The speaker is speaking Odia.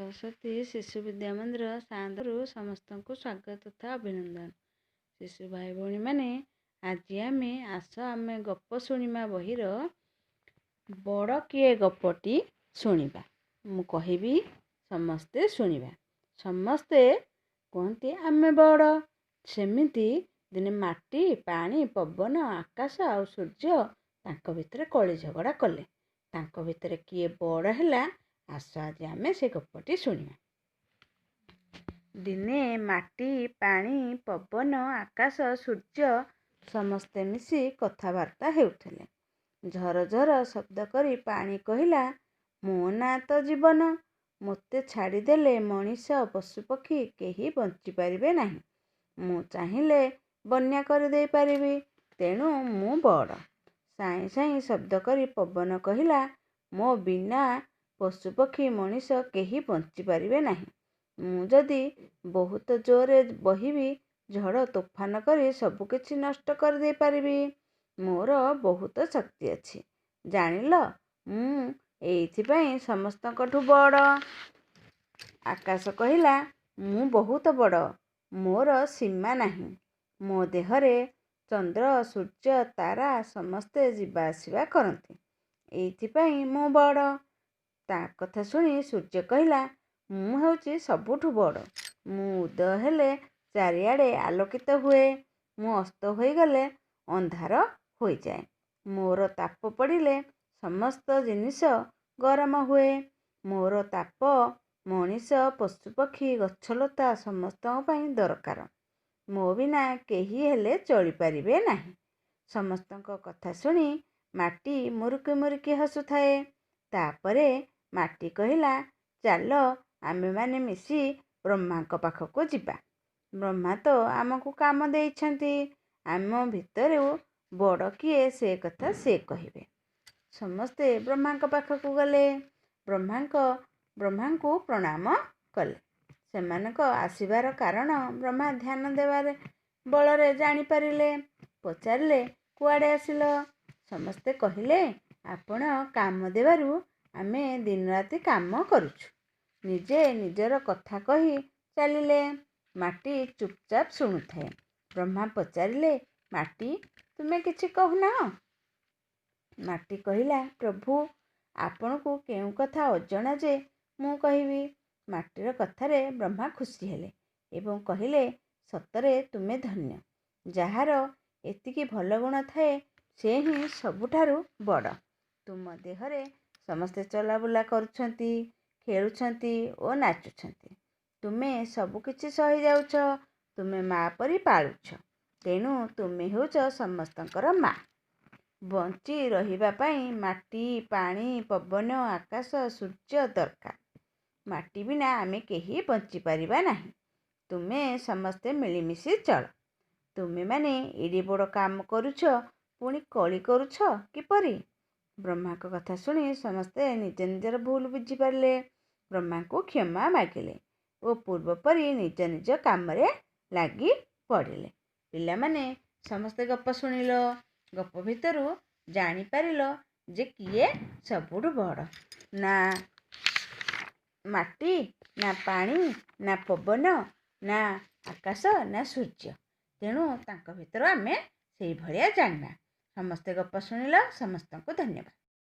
ସରସ୍ୱତୀ ଶିଶୁ ବିଦ୍ୟା ମନ୍ଦିର ସାନ୍ଦରୁ ସମସ୍ତଙ୍କୁ ସ୍ୱାଗତ ତଥା ଅଭିନନ୍ଦନ। ଶିଶୁ ଭାଇ ଭଉଣୀମାନେ, ଆଜି ଆମେ ଆସ ଆମେ ଗପ ଶୁଣିବା ବହିର ବଡ଼ କିଏ ଗପଟି ଶୁଣିବା। ମୁଁ କହିବି, ସମସ୍ତେ ଶୁଣିବା। ସମସ୍ତେ କୁହନ୍ତି ଆମେ ବଡ଼। ସେମିତି ଦିନେ ମାଟି, ପାଣି, ପବନ, ଆକାଶ ଆଉ ସୂର୍ଯ୍ୟ ତାଙ୍କ ଭିତରେ କଳି ଝଗଡ଼ା କଲେ। ତାଙ୍କ ଭିତରେ କିଏ ବଡ଼ ହେଲା, ଆସ ଆଜି ଆମେ ସେ ଗପଟି ଶୁଣିବା। ଦିନେ ମାଟି, ପାଣି, ପବନ, ଆକାଶ, ସୂର୍ଯ୍ୟ ସମସ୍ତେ ମିଶି କଥାବାର୍ତ୍ତା ହେଉଥିଲେ। ଝରଝର ଶବ୍ଦ କରି ପାଣି କହିଲା, ମୋ ନାଁ ତ ଜୀବନ। ମୋତେ ଛାଡ଼ିଦେଲେ ମଣିଷ, ପଶୁପକ୍ଷୀ କେହି ବଞ୍ଚିପାରିବେ ନାହିଁ। ମୁଁ ଚାହିଁଲେ ବନ୍ୟା କରିଦେଇପାରିବି, ତେଣୁ ମୁଁ ବଡ଼। ସାଇଁ ସାଇଁ ଶବ୍ଦ କରି ପବନ କହିଲା, ମୋ ବିନା ପଶୁପକ୍ଷୀ ମଣିଷ କେହି ବଞ୍ଚିପାରିବେ ନାହିଁ। ମୁଁ ଯଦି ବହୁତ ଜୋରରେ ବହିବି, ଝଡ଼ ତୋଫାନ କରି ସବୁକିଛି ନଷ୍ଟ କରିଦେଇପାରିବି। ମୋର ବହୁତ ଶକ୍ତି ଅଛି। ଜାଣିଲ, ମୁଁ ଏଇଥିପାଇଁ ସମସ୍ତଙ୍କଠୁ ବଡ଼। ଆକାଶ କହିଲା, ମୁଁ ବହୁତ ବଡ଼, ମୋର ସୀମା ନାହିଁ। ମୋ ଦେହରେ ଚନ୍ଦ୍ର, ସୂର୍ଯ୍ୟ, ତାରା ସମସ୍ତେ ଯିବା ଆସିବା କରନ୍ତି। ଏଇଥିପାଇଁ ମୁଁ ବଡ଼। ତା କଥା ଶୁଣି ସୂର୍ଯ୍ୟ କହିଲା, ମୁଁ ହେଉଛି ସବୁଠୁ ବଡ଼। ମୁଁ ଉଦୟ ହେଲେ ଚାରିଆଡ଼େ ଆଲୋକିତ ହୁଏ। ମୁଁ ଅସ୍ତ ହୋଇଗଲେ ଅନ୍ଧାର ହୋଇଯାଏ। ମୋର ତାପ ପଡ଼ିଲେ ସମସ୍ତ ଜିନିଷ ଗରମ ହୁଏ। ମୋର ତାପ ମଣିଷ, ପଶୁପକ୍ଷୀ, ଗଛଲତା ସମସ୍ତଙ୍କ ପାଇଁ ଦରକାର। ମୋ ବିନା କେହି ହେଲେ ଚଳିପାରିବେ ନାହିଁ। ସମସ୍ତଙ୍କ କଥା ଶୁଣି ମାଟି ମୁରୁକି ମୁରୁକି ହସୁଥାଏ। ତାପରେ ମାଟି କହିଲା, ଚାଲ ଆମେମାନେ ମିଶି ବ୍ରହ୍ମାଙ୍କ ପାଖକୁ ଯିବା। ବ୍ରହ୍ମା ତ ଆମକୁ କାମ ଦେଇଛନ୍ତି। ଆମ ଭିତରୁ ବଡ଼ କିଏ ସେ କଥା ସେ କହିବେ। ସମସ୍ତେ ବ୍ରହ୍ମାଙ୍କ ପାଖକୁ ଗଲେ। ବ୍ରହ୍ମାଙ୍କୁ ପ୍ରଣାମ କଲେ। ସେମାନଙ୍କ ଆସିବାର କାରଣ ବ୍ରହ୍ମା ଧ୍ୟାନ ଦେବାରେ ବଳରେ ଜାଣିପାରିଲେ। ପଚାରିଲେ, କୁଆଡ଼େ ଆସିଲ? ସମସ୍ତେ କହିଲେ, ଆପଣ କାମ ଦେବାରୁ ଆମେ ଦିନରାତି କାମ କରୁଛୁ। ନିଜେ ନିଜର କଥା କହି ଚାଲିଲେ। ମାଟି ଚୁପଚାପ ଶୁଣୁଥାଏ। ବ୍ରହ୍ମା ପଚାରିଲେ, ମାଟି, ତୁମେ କିଛି କହୁନାହଁ? ମାଟି କହିଲା, ପ୍ରଭୁ, ଆପଣଙ୍କୁ କେଉଁ କଥା ଅଜଣା ଯେ ମୁଁ କହିବି? ମାଟିର କଥାରେ ବ୍ରହ୍ମା ଖୁସି ହେଲେ ଏବଂ କହିଲେ, ସତରେ ତୁମେ ଧନ୍ୟ। ଯାହାର ଏତିକି ଭଲ ଗୁଣ ଥାଏ ସେ ହିଁ ସବୁଠାରୁ ବଡ଼। ତୁମ ଦେହରେ ସମସ୍ତେ ଚଲାବୁଲା କରୁଛନ୍ତି, ଖେଳୁଛନ୍ତି ଓ ନାଚୁଛନ୍ତି। ତୁମେ ସବୁକିଛି ସହିଯାଉଛ। ତୁମେ ମା ପରି ପାଳୁଛ। ତେଣୁ ତୁମେ ହେଉଛ ସମସ୍ତଙ୍କର ମା। ବଞ୍ଚି ରହିବା ପାଇଁ ମାଟି, ପାଣି, ପବନ, ଆକାଶ, ସୂର୍ଯ୍ୟ ଦରକାର। ମାଟି ବିନା ଆମେ କେହି ବଞ୍ଚିପାରିବା ନାହିଁ। ତୁମେ ସମସ୍ତେ ମିଳିମିଶି ଚଳ। ତୁମେମାନେ ଏଡ଼େ ବଡ଼ କାମ କରୁଛ, ପୁଣି କଳି କରୁଛ କିପରି? ବ୍ରହ୍ମାଙ୍କ କଥା ଶୁଣି ସମସ୍ତେ ନିଜ ନିଜର ଭୁଲ ବୁଝିପାରିଲେ। ବ୍ରହ୍ମାଙ୍କୁ କ୍ଷମା ମାଗିଲେ ଓ ପୂର୍ବ ପରି ନିଜ ନିଜ କାମରେ ଲାଗି ପଡ଼ିଲେ। ପିଲାମାନେ, ସମସ୍ତେ ଗପ ଶୁଣିଲ। ଗପ ଭିତରୁ ଜାଣିପାରିଲ ଯେ କିଏ ସବୁଠୁ ବଡ଼? ନା ମାଟି, ନା ପାଣି, ନା ପବନ, ନା ଆକାଶ, ନା ସୂର୍ଯ୍ୟ। ତେଣୁ ତାଙ୍କ ଭିତରୁ ଆମେ ସେଇଭଳିଆ ଜାଣିବା। ସମସ୍ତେ ଗପ ଶୁଣିଲ, ସମସ୍ତଙ୍କୁ ଧନ୍ୟବାଦ।